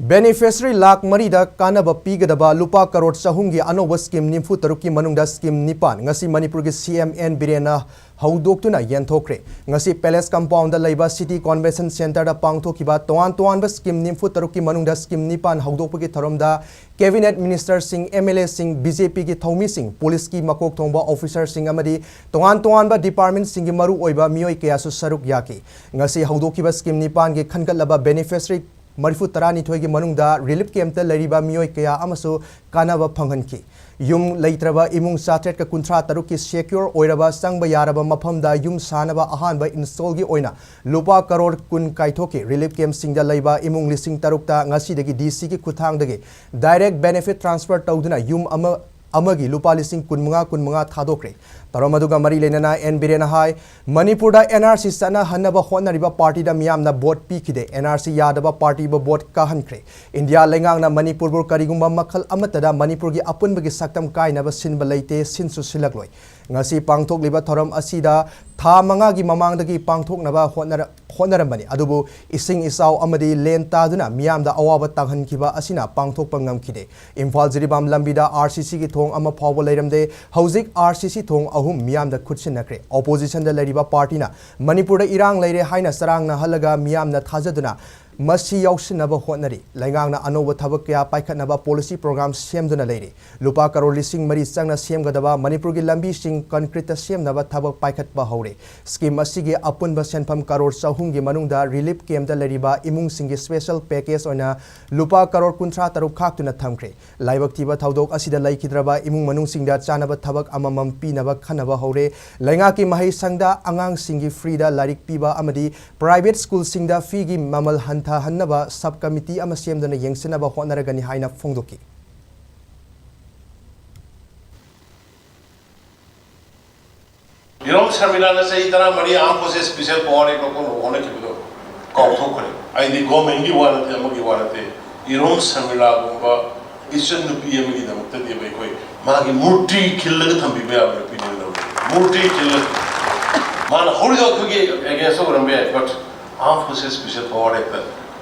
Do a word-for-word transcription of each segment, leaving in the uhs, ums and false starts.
Beneficiary lakh ꯃꯔꯤꯗ ꯀꯥꯟꯅꯕ ꯄꯤꯒꯗꯕ ꯂꯨꯄꯥ ꯀꯔꯣꯔ ꯆꯍꯨꯝꯒꯤ ꯑꯅꯧꯕ scheme ꯅꯤꯐꯨ ꯇꯔꯨꯛꯀꯤ ꯃꯅꯨꯡꯗ scheme ꯅꯤꯄꯥꯟ ꯉꯁꯤ ꯃꯅꯤꯄꯨꯔꯒꯤ C M N ꯕꯤꯔꯦꯟꯅ ꯍꯧꯗꯣꯛꯇꯨꯅ ꯌꯦꯟꯊꯣꯛꯈ꯭ꯔꯦ꯫ ꯉꯁꯤ Palace Compound ꯗ ꯂꯩꯕ City Convention Centre ꯗ ꯄꯥꯡꯊꯣꯛꯈꯤꯕ ꯇꯣꯉꯥꯟ ꯇꯣꯉꯥꯟꯕ scheme ꯅꯤꯐꯨ ꯇꯔꯨꯛꯀꯤ ꯃꯅꯨꯡꯗ scheme ꯅꯤꯄꯥꯟ ꯍꯧꯗꯣꯛꯄꯒꯤ ꯊꯧꯔꯝꯗ Cabinet Minister ꯁꯤꯡ, M L A ꯁꯤꯡ, B J P ꯒꯤ ꯊꯧꯃꯤꯁꯤꯡ, police ꯀꯤ ꯃꯀꯣꯛ ꯊꯣꯡꯕ officer ꯁꯤꯡ ꯑꯃꯗꯤ ꯇꯣꯉꯥꯟ ꯇꯣꯉꯥꯟꯕ department ꯁꯤꯡꯒꯤ ꯃꯔꯨꯑꯣꯏꯕ ꯃꯤꯑꯣꯏ ꯀꯌꯥꯁꯨ ꯁꯔꯨꯛ ꯌꯥꯈꯤ꯫ ꯉꯁꯤ ꯍꯧꯗꯣꯛꯈꯤꯕ scheme ꯅꯤꯄꯥꯟꯒꯤ ꯈꯟꯒꯠꯂꯕ beneficiary ꯃꯔꯤꯐꯨ ꯇꯔꯥꯅꯤꯊꯣꯏꯒꯤ ꯃꯅꯨꯡꯗ relief camp ꯇ ꯂꯩꯔꯤꯕ ꯃꯤꯑꯣꯏ ꯀꯌꯥ ꯑꯃꯁꯨ ꯀꯥꯟꯅꯕ ꯐꯪꯍꯟꯈꯤ꯫ ꯌꯨꯝ ꯂꯩꯇ꯭ꯔꯕ ꯏꯃꯨꯡ ꯆꯥꯇ꯭ꯔꯦꯠꯀ ꯀꯨꯟꯊ꯭ꯔꯥ ꯇꯔꯨꯛꯀꯤ secure ꯑꯣꯏꯔꯕ ꯆꯪꯕ ꯌꯥꯔꯕ ꯃꯐꯝꯗ ꯌꯨꯝ ꯁꯥꯅꯕ ꯑꯍꯥꯟꯕ install ꯒꯤ ꯑꯣꯏꯅ ꯂꯨꯄꯥ ꯀꯔꯣꯔ ꯀꯨꯟ ꯀꯥꯏꯊꯣꯛꯈꯤ꯫ Relief camp ꯁꯤꯡꯗ ꯂꯩꯕ ꯏꯃꯨꯡ ꯂꯤꯁꯤꯡ ꯇꯔꯨꯛꯇ ꯉꯁꯤꯗꯒꯤ D C ꯒꯤ ꯈꯨꯠꯊꯥꯡꯗꯒꯤ direct benefit transfer ꯇꯧꯗꯨꯅ ꯌꯨꯝ ꯑꯃ, ꯑꯃꯒꯤ ꯂꯨꯄꯥ ꯂꯤꯁꯤꯡ ꯀꯨꯟꯃꯉꯥ, ꯀꯨꯟꯃꯉꯥ ꯊꯥꯗꯣꯛꯈ꯭ꯔꯦ꯫ ꯊꯧꯔꯝ ꯑꯗꯨꯒ ꯃꯔꯤ ꯂꯩꯅꯅ N ꯕꯤꯔꯦꯟꯅ ꯍꯥꯏ, ꯃꯅꯤꯄꯨꯔꯗ N R C ꯆꯠꯅꯍꯟꯅꯕ ꯍꯣꯠꯅꯔꯤꯕ party ꯗ ꯃꯤꯌꯥꯝꯅ vote ꯄꯤꯈꯤꯗꯦ, N R C ꯌꯥꯗꯕ party ꯕꯨ vote ꯀꯥꯍꯟꯈ꯭ꯔꯦ꯫ ꯏꯟꯗꯤꯌꯥ ꯂꯩꯉꯥꯛꯅ ꯃꯅꯤꯄꯨꯔꯕꯨ ꯀꯔꯤꯒꯨꯝꯕ ꯃꯈꯜ ꯑꯃꯠꯇꯗ ꯃꯅꯤꯄꯨꯔꯒꯤ ꯑꯄꯨꯟꯕꯒꯤ ꯁꯛꯇꯝ ꯀꯥꯏꯅꯕ ꯁꯤꯟꯕ ꯂꯩꯇꯦ, ꯁꯤꯟꯁꯨ ꯁꯤꯜꯂꯛꯂꯣꯏ꯫ ꯉꯁꯤ ꯄꯥꯡꯊꯣꯛꯂꯤꯕ ꯊꯧꯔꯝ ꯑꯁꯤꯗ ꯊꯥ ꯃꯉꯥꯒꯤ ꯃꯃꯥꯡꯗꯒꯤ ꯄꯥꯡꯊꯣꯛꯅꯕ ꯍꯣꯠꯅꯔ-, ꯍꯣꯠꯅꯔꯝꯕꯅꯤ, ꯑꯗꯨꯕꯨ ꯏꯁꯤꯡ ꯏꯆꯥꯎ ꯑꯃꯗꯤ ꯂꯦꯟ ꯇꯥꯗꯨꯅ ꯃꯤꯌꯥꯝꯗ ꯑꯋꯥꯕ ꯇꯥꯍꯟꯈꯤꯕ ꯑꯁꯤꯅ ꯄꯥꯡꯊꯣꯛꯄ ꯉꯝꯈꯤꯗꯦ꯫ ꯏꯝꯐꯥꯜ ꯖꯤꯔꯤꯕꯥꯝ ꯂꯝꯕꯤꯗ R C C ꯒꯤ ꯊꯣꯡ ꯑꯃ ꯐꯥꯎꯕ ꯂꯩꯔꯝꯗꯦ꯫ ꯍꯧꯖꯤꯛ R C C ꯊꯣꯡ ꯑꯍꯨꯝ ꯃꯤꯌꯥꯝꯗ ꯈꯨꯠꯁꯤꯟꯅꯈ꯭ꯔꯦ꯫ Opposition ꯗ ꯂꯩꯔꯤꯕ party ꯅ ꯃꯅꯤꯄꯨꯔꯗ ꯏꯔꯥꯡ ꯂꯩꯔꯦ ꯍꯥꯏꯅ ꯆꯔꯥꯡꯅꯍꯜꯂꯒ ꯃꯤꯌꯥꯝꯅ ꯊꯥꯖꯗꯨꯅ ꯃꯁꯤ ꯌꯥꯎꯁꯤꯟꯅꯕ ꯍꯣꯠꯅꯔꯤ꯫ ꯂꯩꯉꯥꯛꯅ ꯑꯅꯧꯕ ꯊꯕꯛ ꯀꯌꯥ ꯄꯥꯏꯈꯠꯅꯕ policy program ꯁꯦꯝꯗꯨꯅ ꯂꯩꯔꯤ꯫ ꯂꯨꯄꯥ ꯀꯔꯣꯔ ꯂꯤꯁꯤꯡ ꯃꯔꯤ ꯆꯪꯅ ꯁꯦꯝꯒꯗꯕ ꯃꯅꯤꯄꯨꯔꯒꯤ ꯂꯝꯕꯤꯁꯤꯡ concrete ꯇ ꯁꯦꯝꯅꯕ ꯊꯕꯛ ꯄꯥꯏꯈꯠꯄ ꯍꯧꯔꯦ꯫ Scheme ꯑꯁꯤꯒꯤ ꯑꯄꯨꯟꯕ ꯁꯦꯟꯐꯝ ꯀꯔꯣꯔ ꯆꯍꯨꯝꯒꯤ ꯃꯅꯨꯡꯗ relief camp ꯇ ꯂꯩꯔꯤꯕ ꯏꯃꯨꯡꯁꯤꯡꯒꯤ special package ꯑꯣꯏꯅ ꯂꯨꯄꯥ ꯀꯔꯣꯔ ꯀꯨꯟꯊ꯭ꯔꯥ ꯇꯔꯨꯛ ꯈꯥꯛꯇꯨꯅ ꯊꯝꯈ꯭ꯔꯦ꯫ ꯂꯥꯏꯕꯛ ꯊꯤꯕ ꯊꯧꯗꯣꯛ ꯑꯁꯤꯗ ꯂꯩꯈꯤꯗ꯭ꯔꯕ ꯏꯃꯨꯡ ꯃꯅꯨꯡꯁꯤꯡꯗ ꯆꯥꯅꯕ ꯊꯕꯛ ꯑꯃꯃꯝ ꯄꯤꯅꯕ ꯈꯟꯅꯕ ꯍꯧꯔꯦ꯫ ꯂꯩꯉꯥꯛꯀꯤ ꯃꯍꯩꯁꯪꯗ ꯑꯉꯥꯡꯁꯤꯡꯒꯤ free ꯗ ꯂꯥꯏꯔꯤꯛ ꯄꯤꯕ ꯑꯃꯗꯤ private school ꯁꯤꯡꯗ fee ꯒꯤ ꯃꯃꯜ ꯍꯟꯊꯍꯟꯅꯕ sub committee ꯑꯃ ꯁꯦꯝꯗꯨꯅ ꯌꯦꯡꯁꯤꯟꯅꯕ ꯍꯣꯠꯅꯔꯒꯅꯤ ꯍꯥꯏꯅ ꯐꯣꯡꯗꯣꯛꯈꯤ꯫ ꯏꯔꯣꯝ ꯁꯔꯃꯤꯂꯥꯅ ꯆꯍꯤ ꯇꯔꯥꯃꯔꯤ Armed Forces Special Power Act ꯂꯧꯊꯣꯛꯅꯕ ꯍꯣꯠꯅꯈꯤꯕꯗꯣ ꯀꯥꯎꯊꯣꯛꯈ꯭ꯔꯦ꯫ ꯑꯩꯗꯤ government ꯀꯤ ꯋꯥ ꯅꯠꯇꯦ, ꯑꯃꯒꯤ ꯋꯥ ꯅꯠꯇꯦ꯫ ꯏꯔꯣꯝ ꯁꯔꯃꯤꯂꯥꯒꯨꯝꯕ ꯏꯆꯟ ꯅꯨꯄꯤ ꯑꯃꯒꯤꯗꯃꯛꯇꯗꯤ ꯑꯩꯈꯣꯏ ꯃꯥꯒꯤ ꯃꯨꯔꯇꯤ ꯈꯤꯜꯂꯒ ꯊꯝꯕꯤꯕ ꯌꯥꯕ ꯅꯨꯄꯤꯅꯦꯅ ꯂꯧꯔꯤ꯫ ꯃꯨꯔꯇꯤ ꯈꯤꯜꯂꯒ꯫ ꯃꯥꯅ ꯍꯧꯔꯤꯗꯣ ꯑꯩꯈꯣꯏꯒꯤ against ꯑꯣꯏꯔꯝꯕ ꯌꯥꯏ, but Armed Forces Special Power Act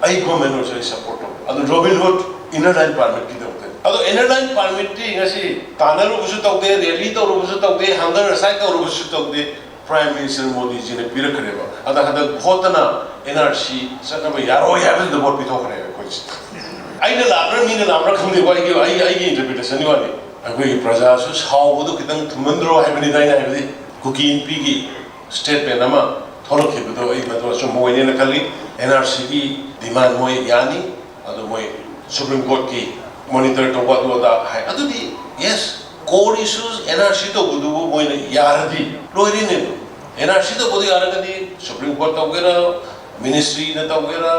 ꯑꯩ ꯒꯣꯔꯃꯦꯟ ꯑꯣꯏꯔꯁꯨ ꯑꯩ ꯁꯞꯄꯣꯔꯠ ꯇꯧꯋꯦ꯫ ꯑꯗꯨ ꯔꯣꯕꯤꯟ ꯍꯨꯗ ꯏꯅꯔ ꯂꯥꯏꯟ ꯄꯥꯔꯃꯤꯠꯀꯤꯗꯃꯛꯇꯅꯤ꯫ ꯑꯗꯣ ꯏꯅꯔ ꯂꯥꯏꯟ ꯄꯥꯔꯃꯤꯠꯇꯤ ꯉꯁꯤ ꯇꯥꯟꯅꯔꯨꯕꯁꯨ ꯇꯧꯗꯦ, ꯔꯦꯂꯤ ꯇꯧꯔꯨꯕꯁꯨ ꯇꯧꯗꯦ, ꯍꯪꯒꯔ ꯁ꯭ꯇ꯭ꯔꯥꯏꯛ ꯇꯧꯔꯨꯕꯁꯨ ꯇꯧꯗꯦ, ꯄ꯭ꯔꯥꯏꯝ ꯃꯤꯅꯤꯁꯇꯔ ꯃꯣꯗꯤꯖꯤꯅ ꯄꯤꯔꯛꯈ꯭ꯔꯦꯕ꯫ ꯑꯗ ꯍꯟꯗꯛ ꯚꯣꯠꯇꯅ ꯑꯦꯟ ꯑꯥꯔ ꯁꯤ ꯆꯠꯅꯕ ꯌꯥꯔꯣꯏ ꯍꯥꯏꯕꯁꯤꯗ ꯚꯣꯠ ꯄꯤꯊꯣꯛꯈ꯭ꯔꯦꯕ ꯑꯩꯈꯣꯏꯁꯦ꯫ ꯑꯩꯅ ꯂꯥꯟꯕ꯭ꯔꯥ ꯃꯤꯅ ꯂꯥꯟꯕ꯭ꯔꯥ ꯈꯪꯗꯦꯀꯣ, ꯑꯩꯒꯤ ꯑꯩ ꯑꯩꯒꯤ ꯏꯟꯇꯔꯄ꯭ꯔꯤꯇꯦꯁꯟꯒꯤ ꯋꯥꯅꯤ꯫ ꯑꯩꯈꯣꯏꯒꯤ ꯄ꯭ꯔꯖꯥꯁꯨ ꯁꯥꯎꯕꯗꯨ ꯈꯤꯇꯪ ꯊꯨꯝꯃꯟꯗ꯭ꯔꯣ ꯍꯥꯏꯕꯅꯤꯗ ꯑꯩꯅ ꯍꯥꯏꯕꯗꯤ꯫ ꯀꯨꯀꯤ ꯅꯨꯄꯤꯒꯤ ꯁ꯭ꯇꯦꯠꯃꯦꯟ ꯑꯃ ꯊꯣꯛꯂꯛꯈꯤꯕꯗꯣ ꯑꯩ ꯃꯗꯨ ꯑꯆꯨꯝꯕ ꯑꯣꯏꯅꯦꯅ ꯈꯜꯂꯤ꯫ ꯑꯦꯟ ꯑꯥꯔ ꯁꯤꯒꯤ ꯗꯤꯃꯥꯟ ꯃꯣꯏ ꯌꯥꯅꯤ, ꯑꯗꯨ ꯃꯣꯏ ꯁꯨꯄ꯭ꯔꯤꯝ ꯀꯣꯔꯠꯀꯤ ꯃꯣꯅꯤꯇꯔ ꯇꯧꯕ ꯑꯗꯨ ꯑꯗꯥ ꯍꯥꯏ꯫ ꯑꯗꯨꯗꯤ yes, core issues N R C ꯇꯧꯕꯗꯨꯕꯨ ꯃꯣꯏꯅ ꯌꯥꯔꯗꯤ ꯂꯣꯏꯔꯦꯅꯦ꯫ ꯑꯦꯟ ꯑꯥꯔ ꯁꯤ ꯇꯧꯕꯗꯨ ꯌꯥꯔꯒꯗꯤ ꯁꯨꯄ꯭ꯔꯤꯝ ꯀꯣꯔꯠ ꯇꯧꯒꯦꯔꯥ, ꯃꯤꯅꯤꯁꯇ꯭ꯔꯤꯅ ꯇꯧꯒꯦꯔꯥ,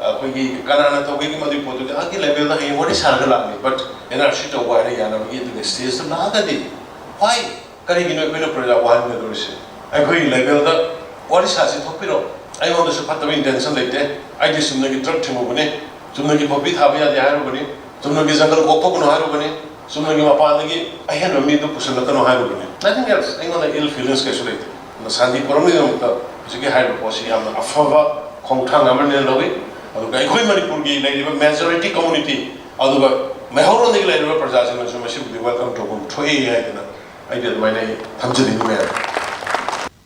ꯑꯩꯈꯣꯏꯒꯤ ꯀꯅꯥꯅ ꯇꯧꯒꯦꯒꯤ ꯃꯗꯨꯒꯤ ꯄꯣꯠꯇꯨꯗꯤ ꯑꯥꯒꯤ ꯂꯦꯚꯦꯜꯗ ꯍꯌꯦꯡ ꯋꯥꯔꯤ ꯁꯥꯔꯒ ꯂꯥꯛꯅꯤ꯫ ꯕꯠ ꯑꯦꯟ ꯑꯥꯔ ꯁꯤ ꯇꯧꯕ ꯍꯥꯏꯅ ꯌꯥꯅꯕꯒꯤ ꯑꯗꯨꯒꯤ ꯁ꯭ꯇꯦꯖꯇ ꯂꯥꯛꯑꯒꯗꯤ ꯋꯥꯏ ꯀꯔꯤꯒꯤꯅꯣ ꯑꯩꯈꯣꯏꯅ ꯄ꯭ꯔꯖꯥ ꯋꯥꯍꯟꯒꯗꯧꯔꯤꯁꯦ? ꯑꯩꯈꯣꯏꯒꯤ ꯂꯦꯚꯦꯜꯗ ꯋꯥꯔꯤ ꯁꯥꯁꯤ ꯊꯣꯛꯄꯤꯔꯣ꯫ ꯑꯩꯉꯣꯟꯗꯁꯨ ꯐꯠꯇꯕ ꯏꯟꯇꯦꯟꯁꯟ ꯂꯩꯇꯦ꯫ ꯑꯩꯗꯤ ꯆꯨꯝꯅꯒꯤ ꯗ꯭ꯔꯒ ꯊꯤꯡꯉꯨꯕꯅꯤ, ꯆꯨꯝꯅꯒꯤ ꯄꯣꯄꯤ ꯊꯥꯕ ꯌꯥꯗꯦ ꯍꯥꯏꯔꯨꯕꯅꯤ, ꯆꯨꯝꯅꯒꯤ ꯖꯪꯒꯜ ꯀꯣꯛꯊꯣꯛꯀꯅꯨ ꯍꯥꯏꯔꯨꯕꯅꯤ, ꯆꯨꯝꯅꯒꯤ ꯃꯄꯥꯟꯗꯒꯤ ꯑꯍꯦꯟꯕ ꯃꯤꯗꯨ ꯄꯨꯁꯤꯜꯂꯛꯀꯅꯨ ꯍꯥꯏꯔꯨꯕꯅꯤ꯫ Nothing else. ꯑꯩꯉꯣꯟꯗ ꯏꯜ ꯐꯤꯂꯤꯡꯁ ꯀꯩꯁꯨ ꯂꯩꯇꯦ꯫ ꯑꯗꯣ ꯁꯥꯟꯇꯤ ꯐꯣꯔꯝꯒꯤꯗꯃꯛꯇ ꯍꯧꯖꯤꯛꯀꯤ ꯍꯥꯏꯔꯤꯕ ꯄꯣꯠꯁꯤ ꯌꯥꯝꯅ ꯑꯐꯕ ꯈꯣꯡꯊꯥꯡ ꯑꯃꯅꯤꯅ ꯂꯧꯏ꯫ ꯑꯗꯨꯒ ꯑꯩꯈꯣꯏ ꯃꯅꯤꯄꯨꯔꯒꯤ ꯂꯩꯔꯤꯕ ꯃꯦꯖꯣꯔꯤꯇꯤ ꯀꯝꯃꯨꯅꯤꯇꯤ, ꯑꯗꯨꯒ ꯃꯩꯍꯧꯔꯣꯟꯗꯒꯤ ꯂꯩꯔꯤꯕ ꯄ꯭ꯔꯖꯥꯁꯤꯡꯅꯁꯨ ꯃꯁꯤꯕꯨꯗꯤ ꯋꯦꯜꯀꯝ ꯇꯧꯐꯝ ꯊꯣꯛꯏ ꯍꯥꯏꯗꯅ ꯑꯩꯗꯤ ꯑꯗꯨꯃꯥꯏꯅ ꯑꯩ ꯊꯝꯖꯅꯤꯡꯉꯤ ꯃꯌꯥꯝ꯫